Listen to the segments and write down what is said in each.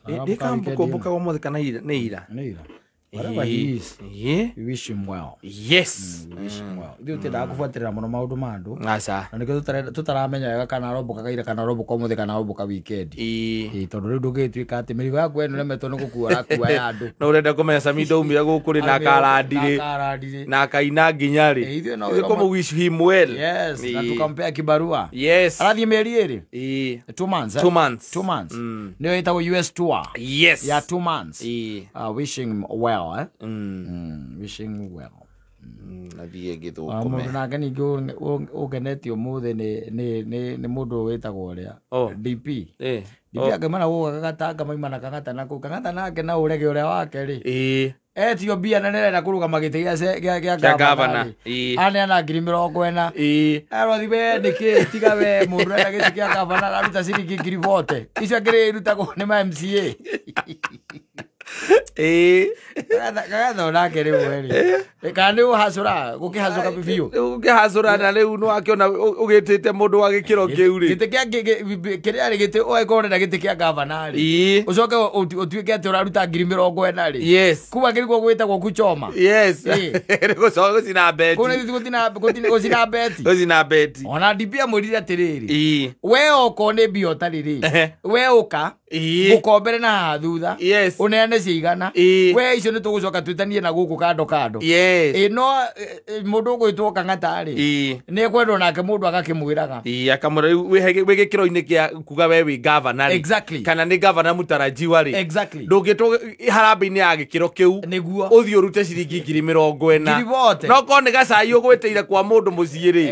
Ndĩkambuka ũmũthĩ kana nĩ ira? Nĩ ira. Whatever he is, we wish him well. Yes. We wish him well. Ithuĩ tũtiendaga kũbuatĩrĩra mũno maũndũ ma andũ. Aca. Na nĩkĩo tũtaramenya wega kana arombokaga ira kana aromboka ũmũthĩ kana aromboka weekend. Ĩĩ, tondũ rĩu ndũngĩgĩtuĩka atĩ mĩrigo yaku ĩno ĩremetwo nĩ gũkua ũrakua ya andũ. No ũrenda kũmenya Sami ndaumire gũkũ rĩ na akarandi rĩ. Na akaina nginya rĩ. Ithuĩ no Ithuĩ kũmũ wish him well. Yes, na tukampea kibarua. Yes. Arathiĩ mĩeri ĩrĩ? Ĩĩ. 2 months. 2 months. 2 months. Nĩyo ĩtagwo US tour. Yes. Ya 2 months. Ĩĩ. Wishing him well, eh? Wishing well. Athiĩ gĩthũkũme. Mũndũ nake ningĩ ũkenetio ũmũthĩ nĩ mũndũ wĩtagwo ũrĩa DP. DP akĩmana gũka Kang'ata akamaima na Kang'ata na kũu. Kang'ata nake na ũrege ũrĩa wake rĩ. Etio mbia na nĩarenda kũrũgama gĩtĩ gĩa gavana rĩ. Aneana 40,000. Arothi we nĩkĩ tiga we mũndũ ũrenda gĩtĩ kĩa gavana araruta ciringi 40,000. Icio angĩ irutagwo nĩ ma MCA. Kagatha onake rĩu rĩ. Kana nĩ ũhacũra gũkĩhacũka biũ. Ũkĩhacũra na rĩu nĩ wakĩona ũgĩtĩte mũndũ wa gĩkĩro kĩu rĩ. Gĩtĩ kĩa kĩrĩa rĩ gĩtĩ ũgagĩkorwo ũrenda gĩtĩ kĩa gavana rĩ. Ũcoke ũtuĩke atĩ ũraruta 40,000 rĩ. Yes. Kuma kĩrĩkwo gwĩtagwo kuchoma. Yes. Gũcina beti. Kũu nĩ gũcina beti. Gũcina beti. Ona DP amwĩrire atĩrĩrĩ. We okorwo nĩ mbia ũtarĩ rĩ. We ũka. Gũkombere na haha thutha. Yes. Ũneane cigana. We icio nĩ tũgũcoka twĩtanie na gũkũ kando kando. Yes. Ĩ no mũndũ ũgwĩtwo Kang'ata rĩ. Nĩ ekwendwo nake mũndũ agakĩmwĩraga. Akamwĩra rĩu wĩ gĩkĩro-inĩ kĩa kuga we wĩ gavana rĩ. Exactly. Kana nĩ gavana mũtarajiwa rĩ. Exactly. Ndũngĩtwo harambĩ-inĩ ya gĩkĩro kĩu. Nĩguo. Ũthiĩ ũrute ciringi 40,000. 40,000. No korwo nĩ gacai ũgwĩtĩire kwa mũndũ mũciĩ rĩ.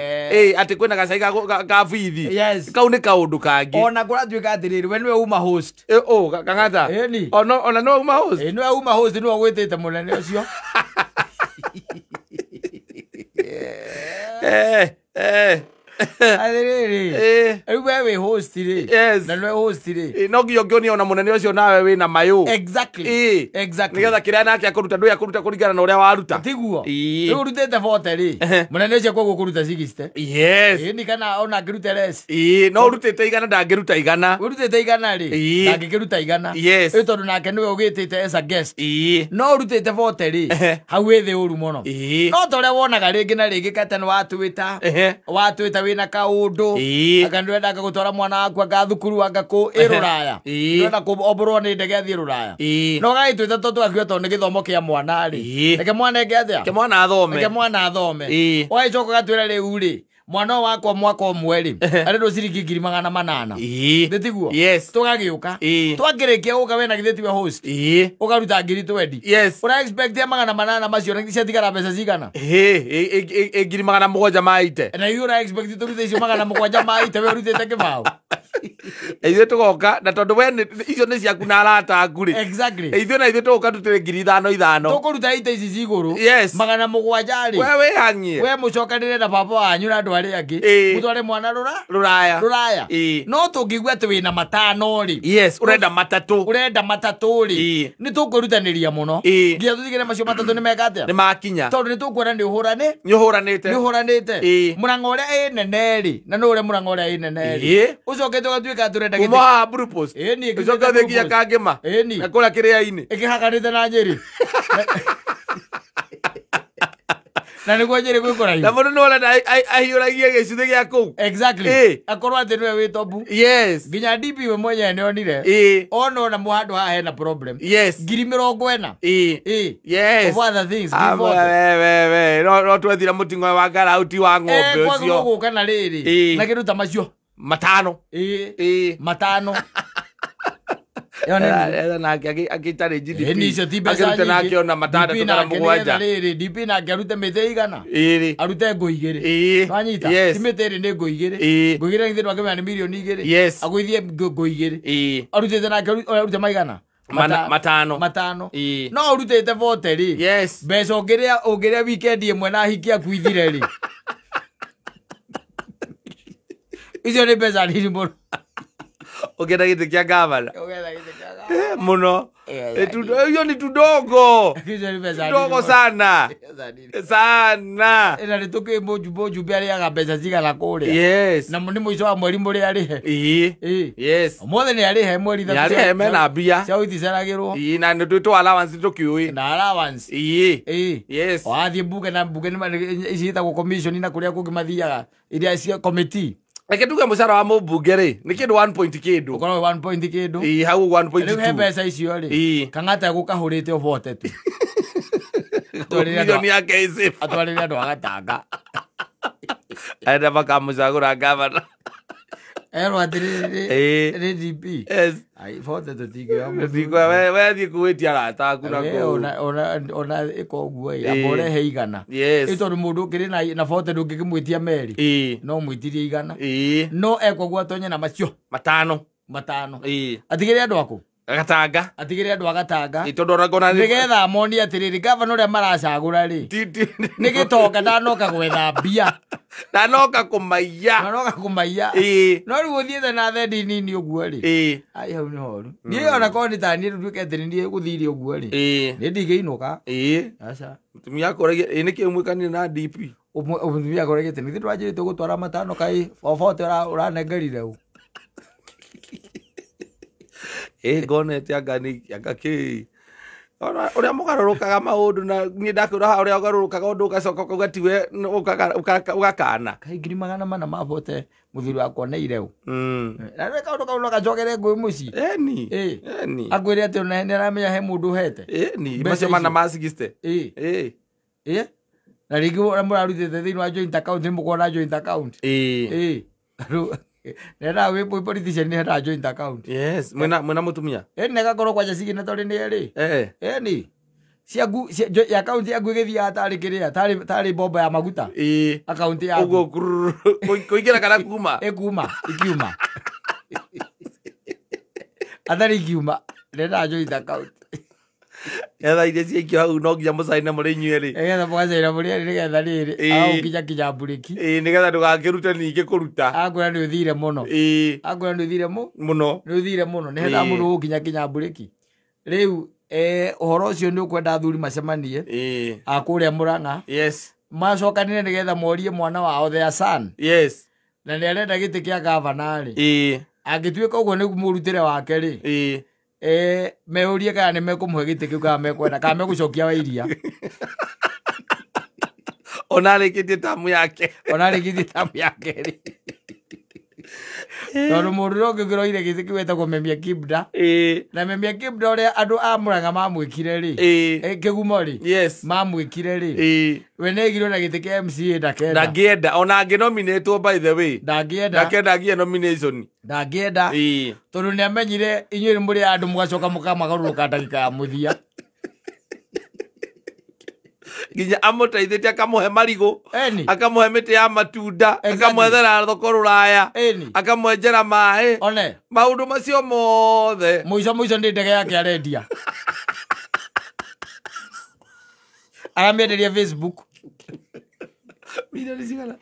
Atĩ kwĩna gacai ga bithi. Yes. Kau nĩ kaũndũ kangĩ. Ona kũratuĩka atĩrĩrĩ we nĩwe uma host. Kang'ata. Ĩni. Ona nĩwe uma host. Nĩwe uma host nĩwe ũgwĩtĩte mũnene ũcio. Atĩrĩrĩ. Rĩu we wĩ host rĩ. Yes. Na nĩwe host rĩ. No nginya ũngĩonia ona mũnene ũcio nawe wĩna mayũ. Exactly. Exactly. Nĩgetha kĩrĩa nake akũruta ndũĩ akũruta kũringana na ũrĩa waruta. Tiguo. Rĩu ũrutĩte 40 rĩ. Mũnene ũcio koguo ũkũruta 60. Yes. Ĩni kana ona angĩruta less. No ũrutĩte 100 ndangĩruta 100. Ũrutĩte 100 rĩ. Ndangĩkĩruta 100. Yes. Rĩu tondũ nake nĩwe ũgĩtĩte as a guest. No ũrutĩte 40 rĩ. Hau wĩ thĩ ũru mũno. No ta ũrĩa wonaga rĩngĩ na rĩngĩ kata nĩ watwĩta. Watwĩta wĩna kaũndũ. Anga nĩũrenda gũtwara mwana waku anga thukuru anga kũ ĩ rũraya. Nĩũrenda kũomborwo nĩ ndege athiĩ rũraya. No ũgagĩtwĩta tondũ tũgakiuga tondũ nĩ gĩthomo kĩa mwana rĩ. Reke mwana eke atĩa? Reke mwana athome. Reke mwana athome. Ũgagĩcoka ũgatwĩra rĩu rĩ mwana wakwa mwaka ũmwe rĩ arendwo ciringi 800,000. Nĩ tiguo? Yes. Tũgagĩũka. Twakĩrĩkia gũka we na githĩ tiwe host. Ũkaruta 20,000. Yes. Ũra expect ya 800 macio na ciatigara mbeca cigana? 780. Na ithuĩ ũra expect tũrute icio 780 we ũrutĩte kĩbaũ. Ithuĩ tũgoka na tondũ we icio nĩ ciaku na arata aku rĩ. Exactly. Ithuĩ na ithuĩ tũgoka tũrute 5,000. Tũkũruta ita ici cigũrũ. Yes. 700 rĩ. We wĩhang'ie. We mũcokanĩrĩre na baba wanyu na andũ arĩa angĩ. Mũtware mwana rũraya. Rũraya. No tũngĩigua atĩ wĩna 5 rĩ. Yes, ũrenda 3. Ũrenda 3 rĩ. Nĩ tũkwĩrutanĩria mũno. Nginya tũtigĩre macio 3 nĩ meka atĩa? Nĩ makinya. Tondũ nĩ tũkuona nĩ ũhũranĩ. Nĩ ũhũranĩte. Nĩ ũhũranĩte. Mũrang'a ũrĩa ĩ nene rĩ. Na nĩ ũrĩa mũrang'a ũrĩa ĩ nene rĩ. Ũcoke tũgatuĩka tũrenda gĩtĩ. Kuma haha Blue Post. Ĩni, ũcoke ũthiĩ nginya Kangĩma. Ĩni. Na kũrĩa kĩrĩa-inĩ. Ĩkĩhakanĩte na Nyĩrĩ. Na nĩguo Nyĩrĩ gwĩ kũraihu. Na mũndũ nĩ ũrenda ahiũragie gĩcuthĩ gĩa kũu. Exactly. Akorwo atĩ nĩwe wĩ tobu. Yes. Nginya DP we mwenyewe nĩ onire. Ona ona handũ haha hena problem. Yes. 40,000. Yes. Of other things. 40,000. We. No twethire mũting'oe wa ngarauti wa ng'ombe ũcio. Koguo gũka na rĩrĩ. Na kĩndũ ta macio. 5. 5. Nake akĩtarĩ GDP. Ĩni icio ti mbeca Akĩruta nyingĩ. nake ona 6 kana 7. Rĩrĩ DP nake arute mĩtĩ igana. Ĩrĩ. Arute ngũ 2. Wanyita? Yes. Ti mĩtĩ ĩrĩ nĩ ngũ 2. Ngũ 2 githĩ ndwakĩmenya nĩ mirioni 2. Yes. Agũithie ngũ 2. Arutĩte nake arute maigana? 5. 5. No ũrutĩte 40 rĩ. Yes. Mbeca ũngĩrĩa weekend ĩmwe na hiki aku ithire rĩ. Icio nĩ mbeca nini mũno. Ũngĩenda gĩtĩ kĩa gavana. Ũgetha gĩtĩ kĩa gavana. Muno. Hiyo ni tudogo. Tudogo sana. Sana. Ĩna nĩ tũkĩ mũjumbe arĩaga mbeca cigana kũrĩa. Yes. Na nĩ mũico wa mweri mũrĩa arĩhe. Ĩĩ. Yes. Ũmũthĩ nĩ arĩhe mweri ithatũ. Nĩ arĩhe mena mbia. Cia iticeragĩrwo. Ĩĩ, na nĩ twĩtwo allowance tũkĩũĩ. Na allowance. Ĩĩ. Ĩĩ. Yes. Wathiĩ mbunge na mbunge nĩ ici ciĩtagwo commission na kũrĩa kũngĩ mathiaga iria cia committee. Reke tuge mũcara wa mũmbunge rĩ nĩ kĩndũ 1 point kĩndũ. Ũkorwo 1 point kĩndũ. Ĩĩ, hau 1.2. Rĩu he mbeca icio rĩ. Ĩĩ. Kang'ata egũkahũrĩte ũbote tu. Milioni yake ĩ safe. Atwarĩre andũ a Gatanga. Arenda makamũcagũra gavana. Erwo atĩrĩrĩ nĩ DP. Yes. Ai bote tũtingĩoya mũthuri. Tũtingĩoya, we thiĩ kũwĩtia arata aku na kũu. Ona ĩka ũguo ĩ, amba ũrehe igana. Yes. Ĩ tondũ mũndũ ũkĩrĩ na bote ndũngĩkĩmwĩtia merĩ. Ĩĩ. No mwĩtirie igana. Ĩĩ. No eka ũguo atonye na macio. Matano. Matano. Ĩĩ. Atigĩre andũ aku. Gatanga. Atigĩre andũ a Gatanga. Ĩ tondũ ona ngona nĩgetha monie atĩrĩrĩ gavana ũrĩa maracagũra rĩ. Nĩ gĩtonga ndanoka gwetha mbia. Ndanoka kũmaiya. Ndanoka kũmaiya. Ĩĩ. No rĩu ũthiĩte na thendi nini ũguo rĩ. Ĩĩ. Ai hau nĩ horu. Niĩ ona korwo nĩ ta niĩ nduĩke atĩ nĩ niĩ gũthire ũguo rĩ. Ĩĩ. Nĩ ndingĩinũka. Ĩĩ. Aca. Mũtumia akũragia ĩ nĩkĩ mwĩkanire na DP? Mũtumia akũragia atĩ nĩ twanjĩrĩte gũtwara matano kaĩ bobote ũranengerire ũ. Ĩ ngonete anga nĩ anga kĩ. Ona ũrĩa mũgarũrũkaga maũndũ na niĩ ndakwĩra haha ũrĩa ũgarũrũkaga ũndũ ũgacoka ũkauga tiwe ũgakana. Kaĩ ngiri magana mana ma bote mũthuri wakwa neire ũ. Na rĩu kaũndũ kau no gacokere ngũĩ mũciĩ. Ĩni. Ĩ. Ĩni. Akwĩre atĩ ona nĩ aramenya he mũndũ ũhete. Ĩni. Macio mana ma 60. Ĩ. Ĩ. Ĩ. Na rĩngĩ ũrĩa mũrarutĩte thĩinĩ wa joint account nĩ mũkorwo na joint account. Ĩ. Ĩ. Nenda wĩ politician nĩ hena joint account. Yes, mwena mũtumia. Ĩ nĩ gakorwo kwanja cigina tondũ nĩ erĩ. Eh. Ĩni. Ciaku ya account yaku ĩgĩthiaga tarĩ kĩrĩa tarĩ bomba ya maguta. Ĩ. Account yaku. Ũguo kũingĩra kana kuma? Ĩkuma, ikiuma. Athari ikiuma. Nenda joint account. Etha iria ciaikio hau no nginya mũcaine mũrĩ inyuĩ erĩ. Nĩgetha mũgacaina mũrĩ erĩ nĩgetha rĩrĩ agũkinya kinya mburĩki. Ĩ nĩgetha ndũgakĩrute ningĩ kũruta. Akwĩra nĩ ũthire mũno. Ĩ. Akwĩra nĩ ũthire mũno. Nĩ ũthire mũno. Nĩ hetha mũndũ ũgũkinya kinya mburĩki. Rĩu ũhoro ũcio nĩ ũkwenda athuri macemanie. Ĩ. A kũrĩa Mũrang'a. Yes. Macokanire nĩgetha morie mwana wao their son. Yes. Na nĩ arenda gĩtĩ kĩa gavana rĩ. Ĩ. Angĩtuĩka ũguo nĩ mũrutĩre wake rĩ. Ĩ. Meurie kana nĩ mekũmũhe gĩtĩ kĩu kana mekwenda kana megũcokia wa iria. Ona arĩkĩtie tamu yake. Ona arĩkĩtie tamu yake rĩ. Tondũ mũndũ ũrĩa ũngĩ ũroire gĩtĩ kĩu etagwo Memia Kibda. Ĩ. Na Memia Kibda ũrĩa andũ a Mũrang'a mamwĩkire rĩ. Ĩ. Kĩgumo rĩ. Yes. Mamwĩkire rĩ. Ĩ. We nĩaigirwo na gĩtĩ kĩa MCA ndakenda. Ndangĩenda ona angĩnominĩtwo by the way. Ndangĩenda. Ndakenda agie nomination. Ndangĩenda. Ĩ. Tondũ nĩ amenyire inyuĩ nĩ mũrĩ andũ mũgacoka mũkamagarũrũka ndagĩka ya mũthia. Nginya amũteithĩtie akamũhe marigũ. Ĩni. Akamũhe mĩtĩ ya matunda. Exactly. Akamwethera thoko rũraya. Ĩni. Akamwenjera maĩ. One. Maũndũ macio mothe. Mũico mũico nĩ ndege yake arendia. Aramĩenderia Facebook. Milioni cigana?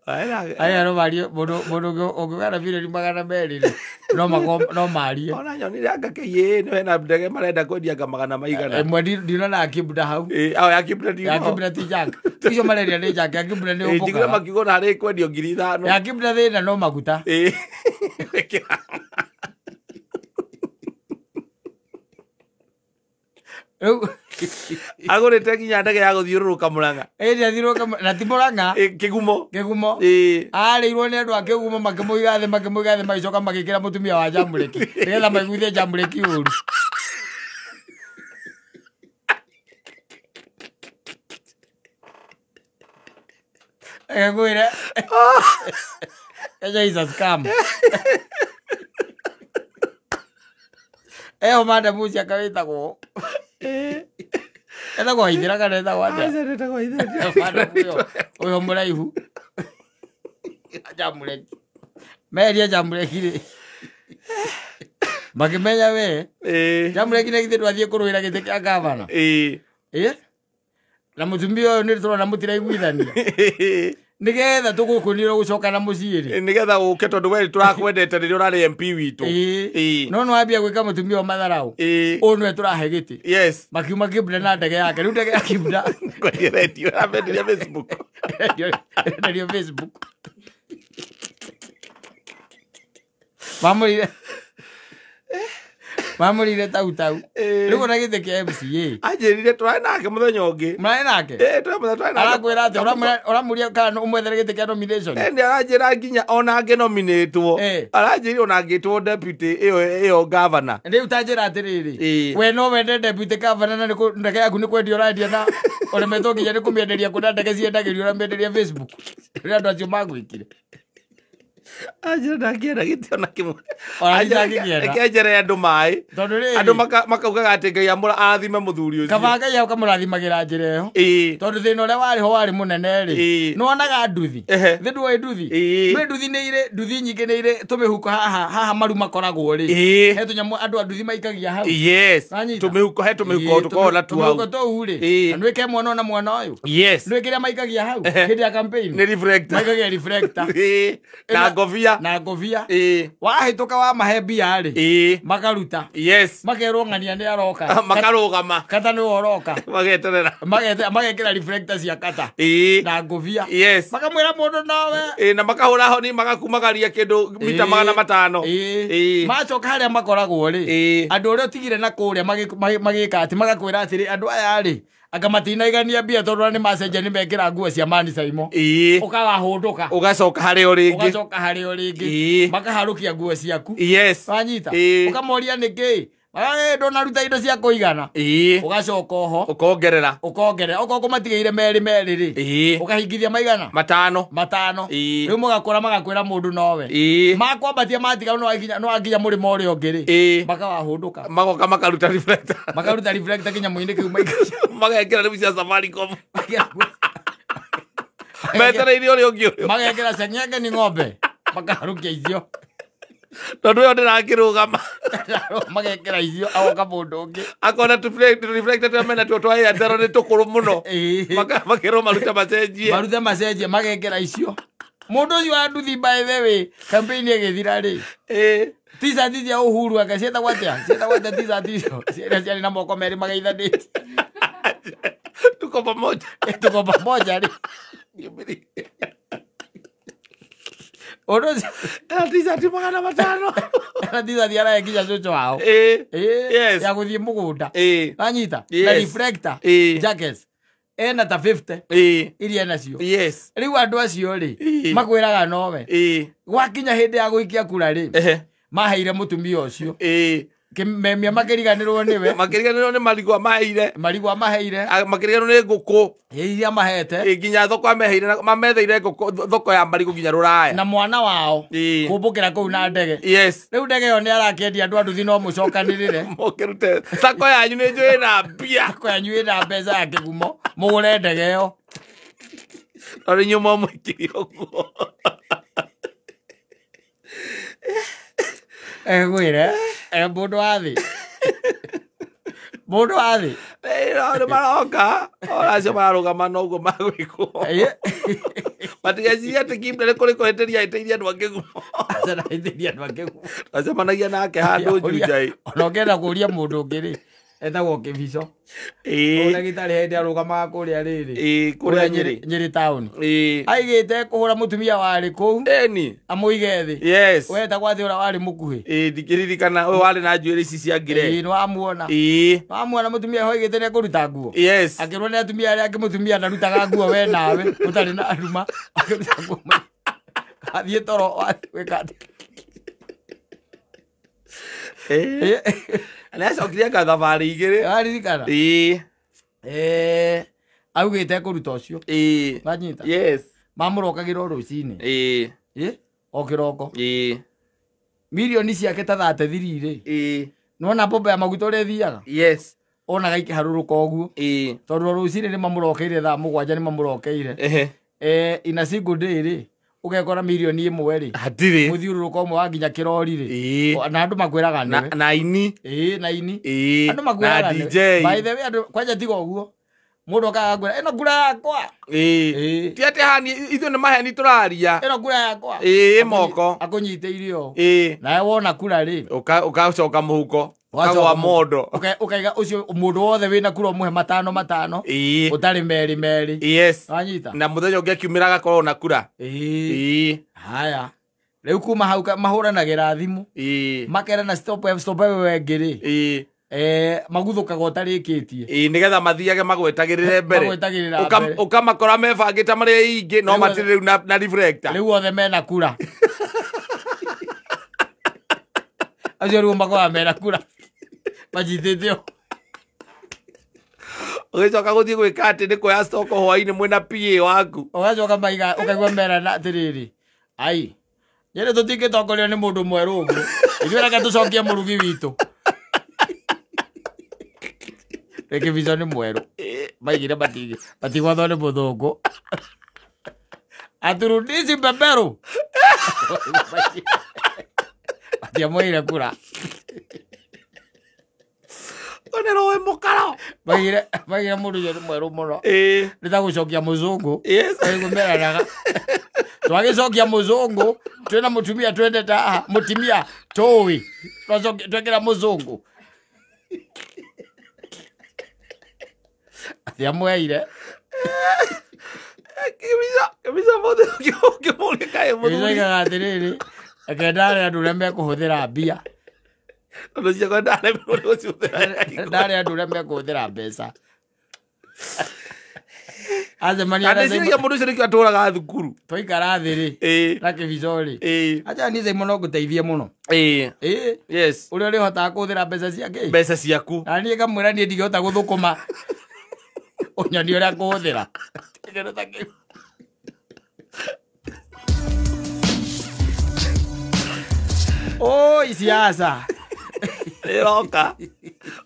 Aya no marie mũndũ ũngĩgana milioni 200 rĩ no marie. Ona nyonire anga KA nĩ hena ndege marenda kwendia anga magana maigana. Ĩmwe ndinona ya Kibda hau. Ĩ, ao ya Kibda ndinona. Ya Kibda ti junk. Icio marendia nĩ junk, ya Kibda nĩ ũmbũkaga. Njiguire makiuga ona harĩ kwendio 5,000. Ya Kibda thĩna no maguta. Ĩ. Agũrĩte nginya ndege ya gũthiũrũrũka Mũrang'a. Ĩ nĩathiũrũrũka na ti Mũrang'a. Ĩ Kĩgumo. Kĩgumo. Ĩ. Arĩirwo nĩ andũ a Kĩgumo makĩmũiga thĩ makĩmũiga thĩ magĩcoka magĩkĩra mũtumia wa Njamũrĩki nĩgetha maiguithie Njamũrĩki ũru. Ngwĩre. Kenya is a scam. Eho madam ũcio akawĩtagwo. Etagwo Waithĩra kana etagwo atĩa? Aca ndetagwo Waithĩra. Madam ũyũ mũraihu. Njamũreki. Meria Njamũreki rĩ. Makĩmenya we. Njamũreki nĩ githĩ ndwathiĩ kũrũĩra gĩtĩ kĩa gavana. Ĩ. Ĩ? Na mũtumia ũyũ nĩ tũrona mũtiraiguithania. Nigetha tugukunira gucoka na muciĩ rĩ. Nigetha uke tondu we turakwendete rĩrĩa ũrarĩ MP witũ. No no ambia gwĩka mũtumia wa matharau. Ũyũ nĩwe tũrahe gĩtĩ. Yes. Makiuma Kibra na ndege yake. Rĩu ndege ya Kibra kwenye radio, amenderia Facebook. Enderia Facebook. Mamũrire tau tau. Rĩu ona gĩtĩ kĩa MCA. Anjĩrire tũrarĩ nake mũthenya ũngĩ. Mũrarĩ nake? Tũrarĩ nake. Arakwĩra atĩa? Ũramũria kana ũmwethere gĩtĩ kĩa nomination? Nĩ aranjĩra nginya ona angĩnominĩtwo. Aranjĩrire ona angĩtwo deputy ĩyo governor. Rĩu ta njĩra atĩrĩrĩ. We no wende deputy governor na ndege yaku nĩ kwendia ũrendia na ũremetwo nginya nĩ kũmĩenderia kũna ndege ciendagĩrio ũramĩenderia Facebook. Rĩrĩa andũ acio magwĩkire. Anjĩra ndangĩenda gĩtĩ ona kĩmwe. Reke njere andũ maĩ. Andũ makaugaga atĩ Ngai arathime mũthuri ũcio. Kaba Ngai akamũrathimagĩra njĩra ĩyo. Tondũ thĩna ũrĩa warĩ ho warĩ mũnene rĩ. Nĩwonaga nduthi. Thĩ ndũĩ nduthi. Nĩ nduthi nĩ irĩ nduthi nyingĩ nĩ irĩ tũmĩhuko haha haha maru makoragwo rĩ. He tũnyamũ andũ a nduthi maikagia hau. Yes. Tũmĩhuko he tũmĩhuko tũkoragwo na tu hau. Tũmĩhuko tũu rĩ. Na nĩwĩke mwana ona mwana ũyũ. Yes. Nĩwĩ kĩrĩa maikagia hau hĩndĩ ya campaign. Nĩ reflector. Maikagia reflector. Na ngobia. Na ngobia. Wahĩtũka wamahe mbia rĩ. Makaruta. Yes. Makerwo ng'ania nĩ aroka. Makarũgama. Kata nĩwe ũroka. Mageterera. Magekĩra reflector cia kata. Na ngobia. Yes. Makamwĩra mũndũ nowe. Na makahũra honi magakumagaria kĩndũ mita 500. Macoka harĩa makoragwo rĩ. Andũ ũrĩa ũtigire na kũrĩa magĩka atĩ magakwĩra atĩrĩ andũ aya rĩ. Anga matinaigania mbia tondũ nĩ macenjia nĩ mekĩra nguo cia Mani Saimo. Ũkawahũndũka. Ũgacoka harĩ o rĩngĩ. Ũgacoka harĩ o rĩngĩ. Makaharũkia nguo ciaku. Yes. Wanyita. Ũkamoria nĩkĩ? Ndũnaruta indo cia kũigana. Ũgacoka oho. Ũkongerera. Ũkongerera. Okorwo kũmatigĩire merĩ merĩ rĩ. Ũkahingithia maigana? Matano. Matano. Rĩu mũgakũra magakwĩra mũndũ nowe. Makwambatia matiga no wakinya mũrĩmo ũrĩa ũngĩ rĩ. Makawahũndũka. Magoka makaruta reflector. Makaruta reflector kĩnyamũ-inĩ kĩu maikagia. Magekĩra rĩu cia Safaricom. Metereire ũrĩa ũngĩ ũyũ. Magekĩra ceng'enge nĩ ng'ombe. Makaharũkia icio. Tondũ ĩyo ndĩrakĩrũgama. Magekĩra icio agoka mũndũ ũngĩ. Akona tũ reflector tũrĩa mena tuo twa Airtel nĩ tũkũrũ mũno. Makerwo marute macenjie. Marute macenjie magekĩra icio. Mũndũ ũcio wa nduthi by the way campaign ĩgĩthira rĩ. T-shirt cia Uhuru anga ciĩtagwo atĩa? Ciĩtagwo atĩa t-shirt icio? Ciria ciarĩ na moko merĩ magaithanĩtie. Tuko pamoja. Tuko pamoja rĩ. Ũndũ ũcio T-shirt 500. Na t-shirt araekinya cũcũ wao. Yes. Ya gũthiĩ mũgũnda. Wanyita? Na reflector. Jackets. Ena ta 50. Iria nacio. Yes. Rĩu andũ acio rĩ makwĩraga nowe. Gwakinya hĩndĩ ya gũikia kura rĩ. Maheire mũtumia ũcio. Kĩmemia makĩriganĩrwo nĩwe. Makĩriganĩrwo nĩ marigũ amaheire. Marigũ amaheire. Makĩriganĩrwo nĩ ngũkũ. Iria mahete. Nginya thoko ameheire mametheire ngũkũ thoko ya marigũ nginya rũraya. Na mwana wao. Kũmbũkĩra kũu na ndege. Yes. Rĩu ndege ĩyo nĩ arakĩendia andũ a nduthi no mũcokanĩrĩre. Mũkĩrute. Sako yanyu nĩ njũĩ na mbia. Sako yanyu ĩna mbeca ya kĩgumo. Mũgũre ndege ĩyo. Tondũ inyuĩ mwamwĩkire ũguo. Ngwĩre mũndũ wa thĩ. Mũndũ wa thĩ. Nĩ maroka. Ona acio mararũgama noguo magwĩkwo. Matigecirie atĩ Kibra nĩ kũrĩ kũhĩtĩria ahĩtĩirie andũ a kĩgumo. Aca ndahĩtĩirie andũ a kĩgumo. Twacemanagia nake handũ Juja. Ona ũngĩenda kũũria mũndũ ũngĩ rĩ, etagwo Kĩbico. Ndagĩtarĩ hĩndĩ arũgamaga kũrĩa rĩrĩ. Kũrĩa Nyĩrĩ. Nyĩrĩ town. Aigĩte kũhũra mũtumia warĩ kũu. Amũige thĩ. Yes. Wetagwo atĩ ũrĩa warĩ mũkuhĩ. Ndingĩririkana ũyũ warĩ na njuĩrĩ ici cia ngire. Nĩ wamuona. Wamuona mũtumia ũyũ aigĩte nĩ ekũruta nguo. Yes. Akĩrwo nĩ atumia arĩa angĩ mũtumia ndarutaga nguo we nawe ũtarĩ na aruma. Akĩruta nguo. Athiĩ toro gwĩka atĩa. Nĩ acokire anga thabarĩ igĩrĩ. Waririkana? Augĩte kũruta ũcio. Wanyita? Yes. Mamũrokagĩra o rũcinĩ. O kĩroko. Mirioni ciake ta 33 rĩ. Nĩwona mbombo ya maguta ũrĩa ĩthiaga? Yes. Onaga ikĩharũrũka ũguo. Tondũ o rũcinĩ nĩ mamũrokeire thaa 7 nĩ mamũrokeire. In a single day rĩ. Ũgekora mirioni 1 rĩ. Hatirĩ. Mũthiũrũrũko ũmwe wa nginya kĩrori rĩ. Na andũ makwĩraga nĩwe. Na ini. Na ini. Andũ makwĩraga Na nĩwe. DJ. By the way andũ kwanja tiga ũguo. Mũndũ okaga ngwĩra ĩno ngura yakwa. Ĩĩ. Ti atĩ hani ithuĩ nĩ maheni tũraria. Ĩno ngura yakwa. Ĩĩ moko. Akũnyitĩire ũũ. Ĩĩ. Nawe wona kura rĩ. Ũgacoka mũhuko. Ũkagwa mondo. Ũkaiga ũcio mũndũ wothe wĩna kura ũmũhe matano matano. Ĩĩ. Ũtarĩ merĩ merĩ. Yes. Wanyita? Na mũthenya ũngĩ akiumĩra agakorwo na kura. Ĩĩ. Ĩĩ. Haya. Rĩu kuma hau mahũranagĩra thimũ. Ĩĩ. Makerana stop stop wewe ĩngĩ rĩ. Ĩĩ. Maguthũkaga ũtarĩkĩtie. Ĩĩ nĩgetha mathiage magwetagĩrĩre mbere. Magwetagĩrĩra mbere. Ũkamakora mebangĩte marĩ aingĩ no matirĩ rĩu na reflector. Rĩu othe mena kura. Acio rĩu makoraga mena kura. Manjitĩte ũũ. Ũgĩcoka gũthiĩ gwĩka atĩ nĩ kuoya stock hwainĩ mwĩna PA waku. Ũgacoka maiga ũkaigua merana atĩrĩrĩ. Ai. Nyene tũtingĩtongorio nĩ mũndũ mwerũ ũguo. Ithuĩ reke tũcokie mũrugi witũ. Reke Kibicho nĩ mwerũ. Maigire matigwathwo nĩ mũthũngũ. Aturudisi beberu. Matiamũheire kura. Onero wĩ mũkaro. Maigire mũndũ ũcio nĩ mwerũ mũno. Ĩĩ. Nĩ ta gũcokia mũzũngũ. Yes. Meranaga. Twagĩcokia mũzũngũ twĩna mũtumia twendete haha mũtumia tũĩ. Twekĩra mũzũngũ. Atiamũheire. Kibicho mũthĩ ũkĩmũria kaĩ Kibicho mũthuri. oigaga atĩrĩrĩ, reke ndare andũ arĩa mekũhũthĩra mbia. Tondũ ciakwa ndaremirwo nĩ gũcihũthĩra. Ndare andũ arĩa mekũhũthĩra mbeca. Acemania na Ndeciria mũndũ ũcio nĩkĩo atũraga thukuru. Twaikara thĩ rĩ. Ĩĩ. Na Kibicho rĩ. Ĩĩ. Acha niĩ Simon no ngũteithie mũno. Ĩĩ. Ĩĩ. Yes. Ũrĩa ũrĩhotaga kũhũthĩra mbeca ciake. Mbeca ciaku. Na niĩ ngamwĩra niĩ ndingĩhota gũthũkũma. Ũnyoni ũrĩa ngũhũthĩra. Kĩndũ ta kĩu. Oi siasa. Ĩroka.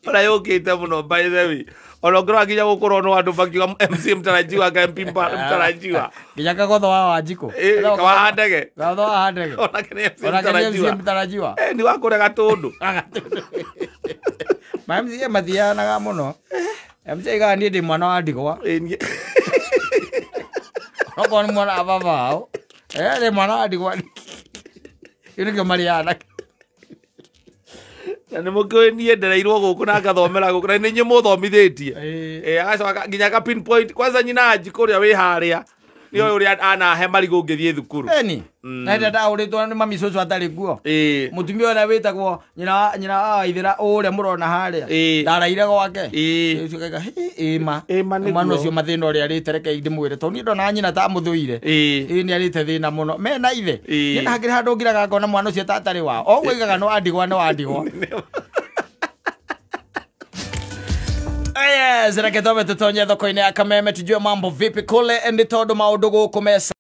Ũrĩa yũkĩte mũno by the way. Ona ũngĩrora nginya gũkũrwo no andũ makiuga MC mtarajiwa ka MP mtarajiwa. Nginya Kagotho wa Wanjikũ. Ĩĩ, wa Handege. Kagotho wa Handege. Onake nĩ MC Onake nĩ MC mtarajiwa. mtarajiwa. Nĩ wa kũrĩa Gatũndũ. Ma MC mathianaga mũno. MC aigaga niĩ ndĩ mwana wa ndigwa. Okorwo nĩ mwana wa baba wao. Ndĩ mwana wa ndigwa. Kĩu nĩkĩo marĩanaga. Na nĩ mũkĩũĩ niĩ ndereirwo gũkũ na ngathomera gũkũ na nĩ inyuĩ mũthomithĩtie. Agacoka nginya ka pinpoint kwanza nyina Njikũ ũrĩa wĩ harĩa nĩoĩ ũrĩa anahe marigũ ngĩthiĩ thukuru. Eni. Na hĩndĩ ndahũrĩtwo nĩ mami cũcũ atarĩ kuo. Ĩĩ. Mũtumia ũrĩa wĩtagwo nyina wa Waithĩra ũrĩa mũrona harĩa. Ĩĩ. Ndaraire gwake. Ĩĩ. Ũcio akauga, "Hĩ, ĩma." Ĩma nĩguo. Mwana ũcio mathĩna ũrĩa arĩte reke ndĩmwĩre tondũ niĩ ndona nyina ta amũthũire. Ĩĩ. Ĩĩ nĩ arĩte thĩna mũno. Mena ithe. Ĩĩ. Niĩ hakĩrĩ handũ ngiraga ngona mwana ũcio ta atarĩ wao. O ũguo oigaga nĩ wa ndigwa nĩ wa ndigwa. Yes, reke twambe tũtonye thoko-inĩ ya Kameme tujue mambo vipi kule nĩ tondũ maũndũ gũkũ mesa.